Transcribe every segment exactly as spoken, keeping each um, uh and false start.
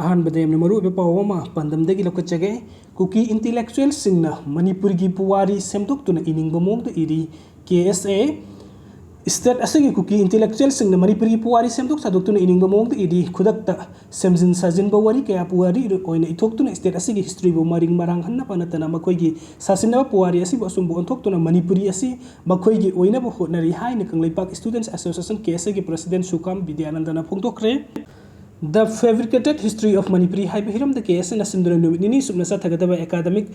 ꯑꯍꯥꯟꯕꯗ ꯌꯥꯝꯅ ꯃꯔꯨꯑꯣꯏꯕ ꯄꯥꯎ ꯑꯃ ꯄꯥꯟꯗꯝꯗꯒꯤ ꯂꯧꯈꯠꯆꯒꯦ꯫ ꯀꯨꯀꯤ intellectualꯁꯤꯡꯅ ꯃꯅꯤꯄꯨꯔꯒꯤ ꯄꯨꯋꯥꯔꯤ ꯁꯦꯝꯗꯣꯛꯇꯨꯅ ꯏꯅꯤꯡꯕ ꯃꯑꯣꯡꯗ ꯏꯔꯤ꯫ ꯀꯦ ꯑꯦꯁ ꯑꯦ, state ꯑꯁꯤꯒꯤ ꯀꯨꯀꯤ intellectualꯁꯤꯡꯅ ꯃꯅꯤꯄꯨꯔꯒꯤ ꯄꯨꯋꯥꯔꯤ ꯁꯦꯝꯗꯣꯛ ꯁꯥꯗꯣꯛꯇꯨꯅ ꯏꯅꯤꯡꯕ ꯃꯑꯣꯡꯗ ꯏꯔꯤ꯫ ꯈꯨꯗꯛꯇ ꯁꯦꯝꯖꯤꯟ ꯁꯥꯖꯤꯟꯕ ꯋꯥꯔꯤ ꯀꯌꯥ ꯄꯨꯋꯥꯔꯤ ꯑꯣꯏꯅ ꯏꯊꯣꯛꯇꯨꯅ state ꯑꯁꯤꯒꯤ historyꯕꯨ ꯃꯔꯤꯡ ꯃꯔꯥꯡꯍꯟꯅꯕ ꯅꯠꯇꯅ ꯃꯈꯣꯏꯒꯤ ꯁꯥꯁꯤꯟꯅꯕ ꯄꯨꯋꯥꯔꯤ ꯑꯁꯤꯕꯨ ꯑꯆꯨꯝꯕ ꯑꯣꯟꯊꯣꯛꯇꯨꯅ ꯃꯅꯤꯄꯨꯔꯤ ꯑꯁꯤ ꯃꯈꯣꯏꯒꯤ ꯑꯣꯏꯅꯕ ꯍꯣꯠꯅꯔꯤ ꯍꯥꯏꯅ ꯀꯪꯂꯩꯄꯥꯛ Students Association, ꯀꯦ ꯑꯦꯁ ꯑꯦꯒꯤ president ꯁꯨꯀꯥꯝ ꯕꯤꯗ꯭ꯌꯥꯅꯟꯗꯅ ꯐꯣꯡꯗꯣꯛꯈ꯭ꯔꯦ꯫ The Fabricated History of Manipuri ꯍꯥꯏꯕ ꯍꯤꯔꯝꯗ ꯀꯦ ꯑꯦꯁ ꯑꯦꯅ ꯁꯤꯟꯗꯨꯅ ꯅꯨꯃꯤꯠ ꯅꯤꯅꯤ ꯆꯨꯞꯅ ꯆꯠꯊꯒꯗꯕ academic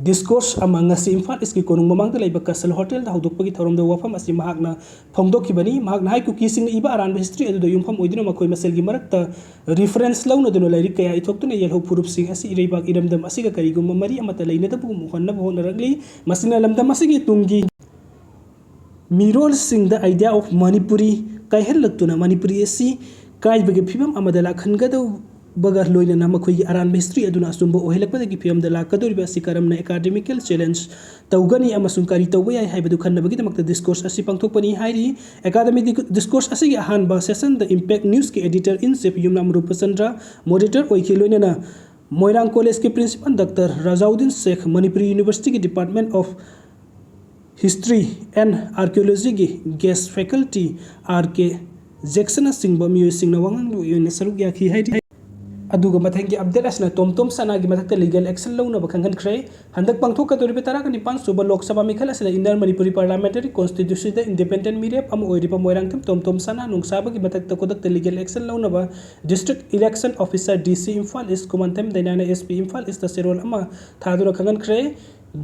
discourse ꯑꯃ ꯉꯁꯤ ꯏꯝꯐꯥꯜ ꯏꯁꯀꯤ ꯀꯣꯅꯨꯡ ꯃꯃꯥꯡꯗ ꯂꯩꯕ Castle Hotelꯗ ꯍꯧꯗꯣꯛꯄꯒꯤ ꯊꯧꯔꯝꯗ ꯋꯥꯐꯝ ꯑꯁꯤ ꯃꯍꯥꯛꯅ ꯐꯣꯡꯗꯣꯛꯈꯤꯕꯅꯤ꯫ ꯃꯍꯥꯛꯅ ꯍꯥꯏ, ꯀꯨꯀꯤꯁꯤꯡꯅ ꯏꯕ ꯑꯔꯥꯟꯕ history ꯑꯗꯨꯗ ꯌꯨꯝꯐꯝ ꯑꯣꯏꯗꯨꯅ ꯃꯈꯣꯏ ꯃꯁꯦꯜꯒꯤ ꯃꯔꯛꯇ reference ꯂꯧꯅꯗꯨꯅ ꯂꯥꯏꯔꯤꯛ ꯀꯌꯥ ꯏꯊꯣꯛꯇꯨꯅ ꯌꯦꯜꯍꯧ ꯐꯨꯔꯨꯞꯁꯤꯡ ꯑꯁꯤ ꯏꯔꯩꯕꯥꯛ ꯏꯔꯝꯗꯝ ꯑꯁꯤꯒ ꯀꯔꯤꯒꯨꯝꯕ ꯃꯔꯤ ꯑꯃꯠꯇ ꯂꯩꯅꯗꯕꯒꯨꯝ ꯎꯍꯟꯅꯕ ꯍꯣꯠꯅꯔꯛꯂꯤ꯫ ꯃꯁꯤꯅ ꯂꯝꯗꯝ ꯑꯁꯤꯒꯤ ꯇꯨꯡꯒꯤ ꯃꯤꯔꯣꯜꯁꯤꯡꯗ idea of Manipuri ꯀꯥꯏꯍꯜꯂꯛꯇꯨꯅ ꯃꯅꯤꯄꯨꯔꯤ ꯑꯁꯤ ꯀꯥꯏꯕꯒꯤ ꯐꯤꯕꯝ ꯑꯃꯗ ꯂꯥꯛꯍꯟꯒꯗꯧꯕꯒ ꯂꯣꯏꯅꯅ ꯃꯈꯣꯏꯒꯤ ꯑꯔꯥꯟꯕ history ꯑꯗꯨꯅ ꯑꯆꯨꯝꯕ ꯑꯣꯏꯍꯜꯂꯛꯄꯗꯒꯤ ꯐꯤꯕꯝꯗ ꯂꯥꯛꯀꯗꯧꯔꯤꯕ ꯑꯁꯤ ꯀꯔꯝꯅ academical challenge ꯇꯧꯒꯅꯤ ꯑꯃꯁꯨꯡ ꯀꯔꯤ ꯇꯧꯕ ꯌꯥꯏ ꯍꯥꯏꯕꯗꯨ ꯈꯟꯅꯕꯒꯤꯗꯃꯛꯇ discourse ꯑꯁꯤ ꯄꯥꯡꯊꯣꯛꯄꯅꯤ ꯍꯥꯏꯔꯤ꯫ Academic discourse ꯑꯁꯤꯒꯤ ꯑꯍꯥꯟꯕ sessionꯗ Impact Newsꯀꯤ editor in chief Yumnam ꯔꯨꯄꯆꯟꯗ꯭ꯔ moderator ꯑꯣꯏꯈꯤ, ꯂꯣꯏꯅꯅ ꯃꯣꯏꯔꯥꯡ Collegeꯀꯤ principal Doctor Razaudin Sheikh, Manipuri Universityꯒꯤ Department of History and Archaeologyꯒꯤ guest faculty R K Jacksonꯅꯆꯤꯡꯕ ꯃꯤꯑꯣꯏꯁꯤꯡꯅ ꯋꯥꯉꯥꯡꯂꯣꯏ ꯑꯣꯏꯅ ꯁꯔꯨꯛ ꯌꯥꯈꯤ ꯍꯥꯏꯔꯤ꯫ ꯑꯗꯨꯒ ꯃꯊꯪꯒꯤ update ꯑꯁꯤꯅ ꯇꯣꯝ ꯇꯣꯝ ꯁꯅꯥꯒꯤ ꯃꯊꯛꯇ legal action ꯂꯧꯅꯕ ꯈꯪꯍꯟꯈ꯭ꯔꯦ꯫ ꯍꯟꯗꯛ ꯄꯥꯡꯊꯣꯛꯀꯗꯧꯔꯤꯕ ꯇꯔꯥꯒ ꯅꯤꯄꯥꯟ ꯁꯨꯕ ꯂꯣꯛ ꯁꯚꯥ ꯃꯤꯈꯜ ꯑꯁꯤꯗ Inner Manipuri Parliamentary Constituencyꯗ independent ꯃꯤꯔꯦꯞ ꯑꯃ ꯑꯣꯏꯔꯤꯕ ꯃꯣꯏꯔꯥꯡꯊꯦꯝ ꯇꯣꯝ ꯇꯣꯝ ꯁꯅꯥ ꯅꯨꯡꯁꯥꯕꯒꯤ ꯃꯊꯛꯇ ꯈꯨꯗꯛꯇ legal action ꯂꯧꯅꯕ District Election Officer D C Imphal East Khumanthem ꯗꯥꯏꯅꯥꯅ S P ꯏꯝꯐꯥꯜ ꯏꯁꯇ ꯆꯦꯔꯣꯜ ꯑꯃ ꯊꯥꯗꯨꯅ ꯈꯪꯍꯟꯈ꯭ꯔꯦ꯫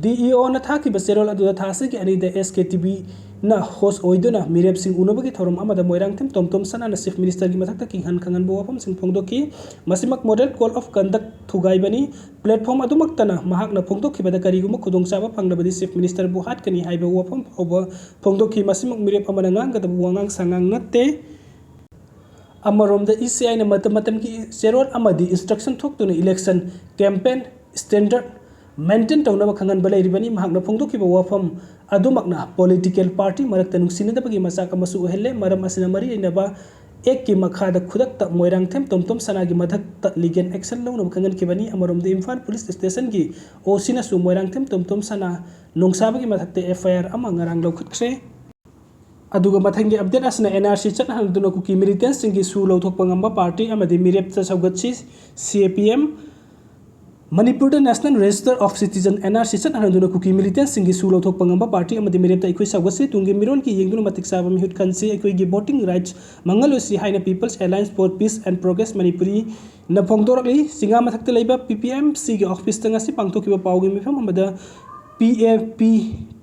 D E Oꯅ ꯊꯥꯈꯤꯕ ꯆꯦꯔꯣꯜ ꯑꯗꯨꯗ ꯊꯥ ꯑꯁꯤꯒꯤ ꯑꯅꯤꯗ S K T Vꯅ host ꯑꯣꯏꯗꯨꯅ ꯃꯤꯔꯦꯞꯁꯤꯡ ꯎꯅꯕꯒꯤ ꯊꯧꯔꯝ ꯑꯃꯗ ꯃꯣꯏꯔꯥꯡꯊꯦꯝ ꯇꯣꯝ ꯇꯣꯝ ꯁꯅꯥꯅ Chief Ministerꯒꯤ ꯃꯊꯛꯇ ꯀꯤꯡꯍꯟ ꯈꯪꯍꯟꯕ ꯋꯥꯐꯝꯁꯤꯡ ꯐꯣꯡꯗꯣꯛꯈꯤ꯫ ꯃꯁꯤꯃꯛ model code of conduct ꯊꯨꯒꯥꯏꯕꯅꯤ꯫ Platform ꯑꯗꯨꯃꯛꯇꯅ ꯃꯍꯥꯛꯅ ꯐꯣꯡꯗꯣꯛꯈꯤꯕꯗ ꯀꯔꯤꯒꯨꯝꯕ ꯈꯨꯗꯣꯡꯆꯥꯕ ꯐꯪꯂꯕꯗꯤ Chief Ministerꯕꯨ ꯍꯥꯠꯀꯅꯤ ꯍꯥꯏꯕ ꯋꯥꯐꯝ ꯐꯥꯎꯕ ꯐꯣꯡꯗꯣꯛꯈꯤ꯫ ꯃꯁꯤꯃꯛ ꯃꯤꯔꯦꯞ ꯑꯃꯅ ꯉꯥꯡꯒꯗꯕ ꯋꯥꯉꯥꯡ ꯁꯉꯥꯡ ꯅꯠꯇꯦ꯫ ꯑꯃꯔꯣꯝꯗ E C Iꯅ ꯃꯇꯝ ꯃꯇꯝꯒꯤ ꯆꯦꯔꯣꯜ ꯑꯃꯗꯤ instruction ꯊꯣꯛꯇꯨꯅ election campaign standard maintain ꯇꯧꯅꯕ ꯈꯪꯍꯟꯕ ꯂꯩꯔꯤꯕꯅꯤ꯫ ꯃꯍꯥꯛꯅ ꯐꯣꯡꯗꯣꯛꯈꯤꯕ ꯋꯥꯐꯝ ꯑꯗꯨꯃꯛꯅ political party ꯃꯔꯛꯇ ꯅꯨꯡꯁꯤꯅꯗꯕꯒꯤ ꯃꯆꯥꯛ ꯑꯃꯁꯨ ꯑꯣꯏꯍꯜꯂꯦ꯫ ꯃꯔꯝ ꯑꯁꯤꯅ ꯃꯔꯤ ꯂꯩꯅꯕ ꯑꯦꯛꯀꯤ ꯃꯈꯥꯗ ꯈꯨꯗꯛꯇ ꯃꯣꯏꯔꯥꯡꯊꯦꯝ ꯇꯣꯝꯇꯣꯝ ꯁꯅꯥꯒꯤ ꯃꯊꯛꯇ legal action ꯂꯧꯅꯕ ꯈꯪꯍꯟꯈꯤꯕꯅꯤ꯫ ꯑꯃꯔꯣꯝꯗ ꯏꯝꯐꯥꯜ ꯄꯨꯂꯤꯁ ꯁ꯭ꯇꯦꯁꯟꯒꯤ ꯑꯣ ꯁꯤꯅꯁꯨ ꯃꯣꯏꯔꯥꯡꯊꯦꯝ ꯇꯣꯝꯇꯣꯝ ꯁꯅꯥ ꯅꯣꯡꯁꯥꯕꯒꯤ ꯃꯊꯛꯇ ꯑꯦꯐ ꯑꯥꯏ ꯑꯥꯔ ꯑꯃ ꯉꯔꯥꯡ ꯂꯧꯈꯠꯈ꯭ꯔꯦ꯫ ꯑꯗꯨꯒ ꯃꯊꯪꯒꯤ ꯑꯞꯗꯦꯠ ꯑꯁꯤꯅ ꯑꯦꯟ ꯑꯥꯔ ꯁꯤ ꯆꯠꯅꯍꯟꯗꯨꯅ ꯀꯨꯀꯤ ꯃꯤꯂꯤꯇꯦꯟꯁꯁꯤꯡꯒꯤ ꯁꯨ ꯂꯧꯊꯣꯛꯄ ꯉꯝꯕ ꯄꯥꯔꯇꯤ ꯑꯃꯗꯤ ꯃꯤꯔꯦꯞꯇ ꯁꯧꯒꯠꯁꯤ, ꯁꯤ ꯑꯦ ꯄꯤ ꯑꯦꯝ꯫ ꯃꯅꯤꯄꯨꯔꯗ National Register of Citizen, N R C ꯆꯠꯅꯍꯟꯗꯨꯅ ꯀꯨꯀꯤ ꯃꯤꯂꯤꯇꯦꯟꯁꯁꯤꯡꯒꯤ ꯁꯨ ꯂꯧꯊꯣꯛꯄ ꯉꯝꯕ ꯄꯥꯔꯇꯤ ꯑꯃꯗꯤ ꯃꯤꯔꯦꯞꯇ ꯑꯩꯈꯣꯏ ꯁꯧꯒꯠꯁꯤ꯫ ꯇꯨꯡꯒꯤ ꯃꯤꯔꯣꯜꯒꯤ ꯌꯦꯡꯗꯨꯅ ꯃꯇꯤꯛ ꯆꯥꯕ ꯃꯤꯍꯨꯠ ꯈꯟꯁꯤ꯫ ꯑꯩꯈꯣꯏꯒꯤ ꯚꯣꯇꯤꯡ ꯔꯥꯏꯠꯁ ꯃꯥꯡꯍꯜꯂꯣꯏꯁꯤ ꯍꯥꯏꯅ People's Alliance for Peace and Progress ꯃꯅꯤꯄꯨꯔꯤꯅ ꯐꯣꯡꯗꯣꯔꯛꯂꯤ꯫ ꯆꯤꯡꯉꯥ ꯃꯊꯛꯇ ꯂꯩꯕ ꯄꯤ ꯄꯤ ꯑꯦꯝ ꯁꯤꯒꯤ ꯑꯣꯐꯤꯁꯇ ꯉꯁꯤ ꯄꯥꯡꯊꯣꯛꯈꯤꯕ ꯄꯥꯎꯒꯤ ꯃꯤꯐꯝ ꯑꯃꯗ ꯄꯤ ꯑꯦ ꯄꯤ,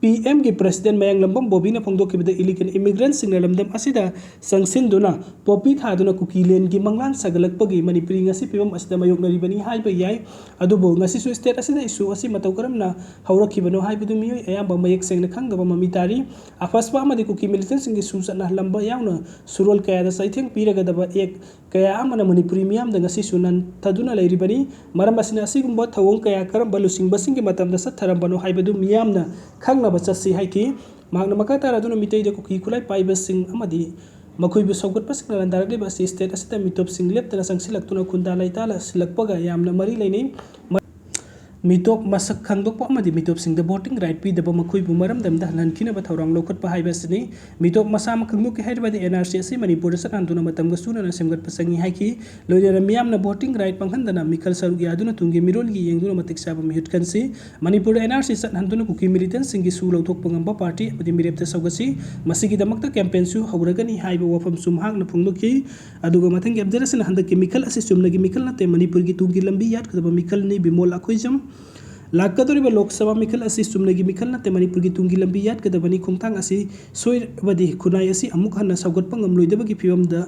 ꯄꯤ ꯑꯦꯝꯒꯤ ꯄ꯭ꯔꯁꯤꯗꯦꯟ ꯃꯌꯥꯡꯂꯝꯕꯝ ꯕꯣꯕꯤꯅ ꯐꯣꯡꯗꯣꯛꯈꯤꯕꯗ illegal immigrantꯁꯤꯡꯅ ꯂꯝꯗꯝ ꯑꯁꯤꯗ ꯆꯪꯁꯤꯟꯗꯨꯅ ꯄꯣꯄꯤ ꯊꯥꯗꯨꯅ ꯀꯨꯀꯤꯂꯦꯟꯒꯤ ꯃꯪꯂꯥꯟ ꯁꯥꯒꯠꯂꯛꯄꯒꯤ ꯃꯅꯤꯄꯨꯔꯤ ꯉꯁꯤ ꯐꯤꯕꯝ ꯑꯁꯤꯗ ꯃꯥꯌꯣꯛꯅꯔꯤꯕꯅꯤ ꯍꯥꯏꯕ ꯌꯥꯏ꯫ ꯑꯗꯨꯕꯨ ꯉꯁꯤꯁꯨ state ꯑꯁꯤꯗ issue ꯑꯁꯤ ꯃꯇꯧ ꯀꯔꯝꯅ ꯍꯧꯔꯛꯈꯤꯕꯅꯣ ꯍꯥꯏꯕꯗꯨ ꯃꯤꯑꯣꯏ ꯑꯌꯥꯝꯕ ꯃꯌꯦꯛ ꯁꯦꯡꯅ ꯈꯪꯗꯕ ꯃꯃꯤ ꯇꯥꯔꯤ꯫ ꯑꯐꯁꯄꯥ ꯑꯃꯗꯤ ꯀꯨꯀꯤ militantꯁꯤꯡꯒꯤ ꯁꯨ ꯆꯠꯅꯍꯜꯂꯝꯕ ꯌꯥꯎꯅ ꯁꯨꯔꯣꯜ ꯀꯌꯥꯗ ꯆꯩꯊꯦꯡ ꯄꯤꯔꯒꯗꯕ act ꯀꯌꯥ ꯑꯃꯅ ꯃꯅꯤꯄꯨꯔꯤ ꯃꯤꯌꯥꯝꯗ ꯉꯁꯤꯁꯨ ꯅꯟꯊꯗꯨꯅ ꯂꯩꯔꯤꯕꯅꯤ꯫ ꯃꯔꯝ ꯑꯁꯤꯅ ꯑꯁꯤꯒꯨꯝꯕ ꯊꯧꯑꯣꯡ ꯀꯌꯥ ꯀꯔꯝꯕ ꯂꯨꯆꯤꯡꯕꯁꯤꯡꯒꯤ ꯃꯇꯝꯗ ꯆꯠꯊꯔꯝꯕꯅꯣ ꯍꯥꯏꯕꯗꯨ ꯃꯤꯌꯥꯝꯅ ꯈꯪꯅꯕ ꯆꯠꯁꯤ ꯍꯥꯏꯈꯤ꯫ ꯃꯍꯥꯛꯅ ꯃꯈꯥ ꯇꯥꯔꯗꯨꯅ ꯃꯤꯇꯩꯗ ꯀꯨꯀꯤ ꯈꯨꯠꯂꯥꯏ ꯄꯥꯏꯕꯁꯤꯡ ꯑꯃꯗꯤ ꯃꯈꯣꯏꯕꯨ ꯁꯧꯒꯠꯄꯁꯤꯡꯅ ꯂꯥꯟꯗꯥꯔꯛꯂꯤꯕ ꯑꯁꯤ state ꯑꯁꯤꯗ ꯃꯤꯇꯣꯞꯁꯤꯡ ꯂꯦꯞꯇꯅ ꯆꯪꯁꯤꯜꯂꯛꯇꯨꯅ ꯈꯨꯟꯗꯥ ꯂꯩꯇꯥꯜ ꯁꯤꯜꯂꯛꯄꯒ ꯌꯥꯝꯅ ꯃꯔꯤ ꯂꯩꯅꯩ꯫ ꯃ-, ꯃꯤꯇꯣꯞ ꯃꯁꯛ ꯈꯪꯗꯣꯛꯄ ꯑꯃꯗꯤ ꯃꯤꯇꯣꯞꯁꯤꯡꯗ voting right ꯄꯤꯗꯕ, ꯃꯈꯣꯏꯕꯨ ꯃꯔꯝꯗꯝꯗ ꯍꯜꯍꯟꯈꯤꯅꯕ ꯊꯧꯔꯥꯡ ꯂꯧꯈꯠꯄ ꯍꯥꯏꯕ ꯑꯁꯤꯅꯤ꯫ ꯃꯤꯇꯣꯞ ꯃꯁꯥꯃꯛ ꯈꯪꯗꯣꯛꯀꯦ ꯍꯥꯏꯔꯕꯗꯤ N R C ꯑꯁꯤ ꯃꯅꯤꯄꯨꯔꯗ ꯆꯠꯍꯟꯗꯨꯅ ꯃꯇꯝꯒ ꯆꯨꯅꯅ ꯁꯦꯝꯒꯠꯄ ꯆꯪꯏ ꯍꯥꯏꯈꯤ꯫ ꯂꯣꯏꯅꯅ ꯃꯤꯌꯥꯝꯅ voting right ꯃꯥꯡꯍꯟꯗꯅ ꯃꯤꯈꯜ ꯁꯔꯨꯛ ꯌꯥꯗꯨꯅ ꯇꯨꯡꯒꯤ ꯃꯤꯔꯣꯜꯒꯤ ꯌꯦꯡꯗꯨꯅ ꯃꯇꯤꯛ ꯆꯥꯕ ꯃꯤꯍꯨꯠ ꯈꯟꯁꯤ꯫ ꯃꯅꯤꯄꯨꯔꯗ N R C ꯆꯠꯍꯟꯗꯨꯅ ꯀꯨꯀꯤ militantꯁꯤꯡꯒꯤ ꯁꯨ ꯂꯧꯊꯣꯛꯄ ꯉꯝꯕ party ꯑꯃꯗꯤ ꯃꯤꯔꯦꯞꯇ ꯁꯧꯒꯠꯁꯤ꯫ ꯃꯁꯤꯒꯤꯗꯃꯛꯇ campaignꯁꯨ ꯍꯧꯔꯒꯅꯤ ꯍꯥꯏꯕ ꯋꯥꯐꯝꯁꯨ ꯃꯍꯥꯛꯅ ꯐꯣꯡꯗꯣꯛꯈꯤ꯫ ꯑꯗꯨꯒ ꯃꯊꯪꯒꯤ update ꯑꯁꯤꯅ ꯍꯟꯗꯛꯀꯤ ꯃꯤꯈꯜ ꯑꯁꯤ ꯆꯨꯝꯅꯒꯤ ꯃꯤꯈꯜ ꯅꯠꯇꯦ, ꯃꯅꯤꯄꯨꯔꯒꯤ ꯇꯨꯡꯒꯤ ꯂꯝꯕꯤ ꯌꯥꯠꯀꯗꯕ ꯃꯤꯈꯜꯅꯤ꯫ ꯕꯤꯃꯣꯜ ꯑꯈꯣꯏꯖꯝ, ꯂꯥꯛꯀꯗꯧꯔꯤꯕ ꯂꯣꯛ ꯁꯚꯥ ꯃꯤꯈꯜ ꯑꯁꯤ ꯆꯨꯝꯅꯒꯤ ꯃꯤꯈꯜ ꯅꯠꯇꯦ, ꯃꯅꯤꯄꯨꯔꯒꯤ ꯇꯨꯡꯒꯤ ꯂꯝꯕꯤ ꯌꯥꯠꯀꯗꯕꯅꯤ꯫ ꯈꯣꯡꯊꯥꯡ ꯑꯁꯤ ꯁꯣꯏꯔꯕꯗꯤ ꯈꯨꯟꯅꯥꯏ ꯑꯁꯤ ꯑꯃꯨꯛ ꯍꯟꯅ ꯁꯧꯒꯠꯄ ꯉꯝꯂꯣꯏꯗꯕꯒꯤ ꯐꯤꯕꯝꯗ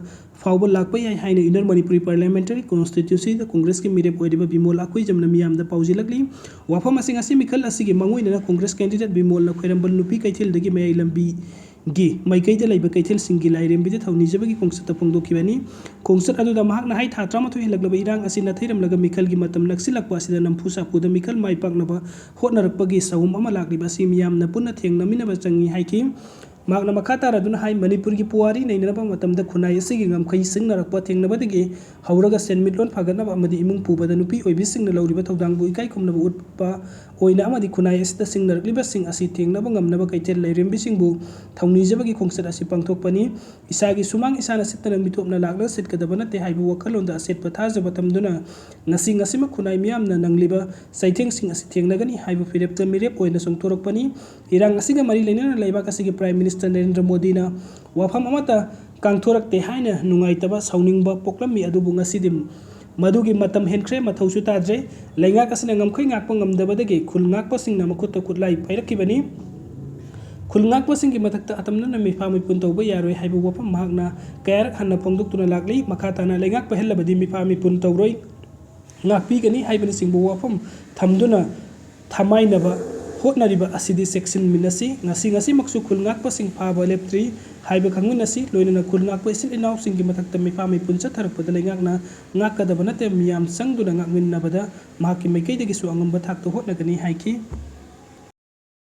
ꯐꯥꯎꯕ ꯂꯥꯛꯄ ꯌꯥꯏ ꯍꯥꯏꯅ Inner Manipuri Parliamentary Constituencyꯗ Congressꯀꯤ ꯃꯤꯔꯦꯞ ꯑꯣꯏꯔꯤꯕ ꯕꯤꯃꯣꯜ ꯑꯈꯣꯏꯖꯝꯅ ꯃꯤꯌꯥꯝꯗ ꯄꯥꯎꯖꯦꯜꯂꯛꯂꯤ꯫ ꯋꯥꯐꯝ ꯑꯁꯤꯡ ꯑꯁꯤ ꯃꯤꯈꯜ ꯑꯁꯤꯒꯤ ꯃꯥꯡꯑꯣꯏꯅꯅ Congress candidate ꯕꯤꯃꯣꯜꯅ ꯈ꯭ꯋꯥꯏꯔꯝꯕꯟ ꯅꯨꯄꯤ ꯀꯩꯊꯦꯜꯗꯒꯤ ꯃꯌꯥꯏ ꯂꯝꯕꯤꯒꯤ ꯃꯥꯏꯀꯩꯗ ꯂꯩꯕ ꯀꯩꯊꯦꯜꯁꯤꯡꯒꯤ ꯂꯥꯏꯔꯦꯝꯕꯤꯗ ꯊꯧꯅꯤꯖꯕꯒꯤ ꯈꯣꯡꯆꯠꯇ ꯐꯣꯡꯗꯣꯛꯈꯤꯕꯅꯤ꯫ ꯈꯣꯡꯆꯠ ꯑꯗꯨꯗ ꯃꯍꯥꯛꯅ ꯍꯥꯏ ꯊꯥ ꯇꯔꯥꯃꯥꯊꯣꯏ ꯍꯦꯜꯂꯛꯂꯕ ꯏꯔꯥꯡ ꯑꯁꯤ ꯅꯥꯊꯩꯔꯝꯂꯒ ꯃꯤꯈꯜꯒꯤ ꯃꯇꯝ ꯅꯛꯁꯤꯜꯂꯛꯄ ꯑꯁꯤꯗ ꯅꯝꯐꯨ ꯁꯥꯐꯨꯗ ꯃꯤꯈꯜ ꯃꯥꯏ ꯄꯥꯛꯅꯕ ꯍꯣꯠꯅꯔꯛꯄꯒꯤ ꯆꯍꯨꯝ ꯑꯃ ꯂꯥꯛꯂꯤꯕ ꯑꯁꯤ ꯃꯤꯌꯥꯝꯅ ꯄꯨꯟꯅ ꯊꯦꯡꯅꯃꯤꯟꯅꯕ ꯆꯪꯏ ꯍꯥꯏꯈꯤ꯫ ꯃꯍꯥꯛꯅ ꯃꯈꯥ ꯇꯥꯔꯗꯨꯅ ꯍꯥꯏ, ꯃꯅꯤꯄꯨꯔꯒꯤ ꯄꯨꯋꯥꯔꯤ ꯅꯩꯅꯅꯕ ꯃꯇꯝꯗ ꯈꯨꯟꯅꯥꯏ ꯑꯁꯤꯒꯤ ꯉꯝꯈꯩ ꯁꯤꯡꯅꯔꯛꯄ ꯊꯦꯡꯅꯕꯗꯒꯤ ꯍꯧꯔꯒ ꯁꯦꯟꯃꯤꯠꯂꯣꯟ ꯐꯒꯠꯅꯕ ꯑꯃꯗꯤ ꯏꯃꯨꯡ ꯄꯨꯕꯗ ꯅꯨꯄꯤ ꯑꯣꯏꯕꯤꯁꯤꯡꯅ ꯂꯧꯔꯤꯕ ꯊꯧꯗꯥꯡꯕꯨ ꯏꯀꯥꯏ ꯈꯨꯝꯅꯕ ꯎꯠꯄ ꯑꯣꯏꯅ ꯑꯃꯗꯤ ꯈꯨꯟꯅꯥꯏ ꯑꯁꯤꯗ ꯁꯤꯡꯅꯔꯛꯂꯤꯕꯁꯤꯡ ꯑꯁꯤ ꯊꯦꯡꯅꯕ ꯉꯝꯅꯕ ꯀꯩꯊꯦꯜ ꯂꯩꯔꯦꯝꯕꯤꯁꯤꯡꯕꯨ ꯊꯧꯅꯤꯖꯕꯒꯤ ꯈꯣꯡꯆꯠ ꯑꯁꯤ ꯄꯥꯡꯊꯣꯛꯄꯅꯤ꯫ ꯏꯁꯥꯒꯤ ꯁꯨꯃꯥꯡ ꯏꯁꯥꯅ ꯁꯤꯠꯇꯅ ꯃꯤꯇꯣꯞꯅ ꯂꯥꯛꯂꯒ ꯁꯤꯠꯀꯗꯕ ꯅꯠꯇꯦ ꯍꯥꯏꯕ ꯋꯥꯈꯜꯂꯣꯟꯗ ꯑꯁꯦꯠꯄ ꯊꯥꯖꯕ ꯊꯝꯗꯨꯅ ꯉꯁꯤ ꯉꯁꯤꯃꯛ ꯈꯨꯟꯅꯥꯏ ꯃꯤꯌꯥꯝꯅ ꯅꯪꯂꯤꯕ ꯆꯩꯊꯦꯡꯁꯤꯡ ꯑꯁꯤ ꯊꯦꯡꯅꯒꯅꯤ ꯍꯥꯏꯕ ꯐꯤꯔꯦꯞꯇ ꯃꯤꯔꯦꯞ ꯑꯣꯏꯅ ꯆꯣꯡꯊꯣꯔꯛꯄꯅꯤ꯫ ꯏꯔꯥꯡ ꯑꯁꯤꯒ ꯃꯔꯤ ꯂꯩꯅꯅ ꯂꯩꯕꯥꯛ ꯑꯁꯤꯒꯤ Prime Minister ꯅꯔꯦꯟꯗ꯭ꯔ ꯃꯣꯗꯤꯅ ꯋꯥꯐꯝ ꯑꯃꯠꯇ ꯀꯥꯡꯊꯣꯔꯛꯇꯦ ꯍꯥꯏꯅ ꯅꯨꯡꯉꯥꯏꯇꯕ, ꯁꯥꯎꯅꯤꯡꯕ ꯄꯣꯛꯂꯝꯃꯤ, ꯑꯗꯨꯕꯨ ꯉꯁꯤꯗꯤ ꯃꯗꯨꯒꯤ ꯃꯇꯝ ꯍꯦꯟꯈ꯭ꯔꯦ, ꯃꯊꯧꯁꯨ ꯇꯥꯗ꯭ꯔꯦ꯫ ꯂꯩꯉꯥꯛ ꯑꯁꯤꯅ ꯉꯝꯈꯩ ꯉꯥꯛꯄ ꯉꯝꯗꯕꯗꯒꯤ ꯈꯨꯜ ꯉꯥꯛꯄꯁꯤꯡꯅ ꯃꯈꯨꯠꯇ ꯈꯨꯠꯂꯥꯏ ꯄꯥꯏꯔꯛꯈꯤꯕꯅꯤ꯫ ꯈꯨꯜ ꯉꯥꯛꯄꯁꯤꯡꯒꯤ ꯃꯊꯛꯇ ꯑꯇꯝꯅꯅ ꯃꯤꯐꯥ ꯃꯤꯄꯨꯟ ꯇꯧꯕ ꯌꯥꯔꯣꯏ ꯍꯥꯏꯕ ꯋꯥꯐꯝ ꯃꯍꯥꯛꯅ ꯀꯌꯥꯔꯛ ꯍꯟꯅ ꯐꯣꯡꯗꯣꯛꯇꯨꯅ ꯂꯥꯛꯂꯤ꯫ ꯃꯈꯥ ꯇꯥꯅ ꯂꯩꯉꯥꯛ ꯄꯥꯏꯍꯜꯂꯕꯗꯤ ꯃꯤꯐꯥ ꯃꯤꯄꯨꯟ ꯇꯧꯔꯣꯏ, ꯉꯥꯛꯄꯤꯒꯅꯤ ꯍꯥꯏꯕꯅꯆꯤꯡꯕ ꯋꯥꯐꯝ ꯊꯝꯗꯨꯅ ꯊꯃꯥꯏꯅꯕ ꯍꯣꯠꯅꯔꯤꯕ ꯑꯁꯤꯗꯤ ꯆꯦꯛꯁꯤꯟꯃꯤꯟꯅꯁꯤ꯫ ꯉꯁꯤ ꯉꯁꯤꯃꯛꯁꯨ ꯈꯨꯜ ꯉꯥꯛꯄꯁꯤꯡ ꯐꯥꯕ ꯂꯦꯞꯇ꯭ꯔꯤ ꯍꯥꯏꯕ ꯈꯪꯃꯤꯟꯅꯁꯤ꯫ ꯂꯣꯏꯅꯅ ꯈꯨꯜ ꯉꯥꯛꯄ ꯏꯆꯤꯜ ꯏꯅꯥꯎꯁꯤꯡꯒꯤ ꯃꯊꯛꯇ ꯃꯤꯐꯥ ꯃꯤꯄꯨꯟ ꯆꯠꯊꯔꯛꯄꯗ ꯂꯩꯉꯥꯛꯅ ꯉꯥꯛꯀꯗꯕ ꯅꯠꯇꯦ, ꯃꯤꯌꯥꯝ ꯆꯪꯗꯨꯅ ꯉꯥꯛꯃꯤꯟꯅꯕꯗ ꯃꯍꯥꯛꯀꯤ ꯃꯥꯏꯀꯩꯗꯒꯤꯁꯨ ꯑꯉꯝꯕ ꯊꯥꯛꯇ ꯍꯣꯠꯅꯒꯅꯤ ꯍꯥꯏꯈꯤ꯫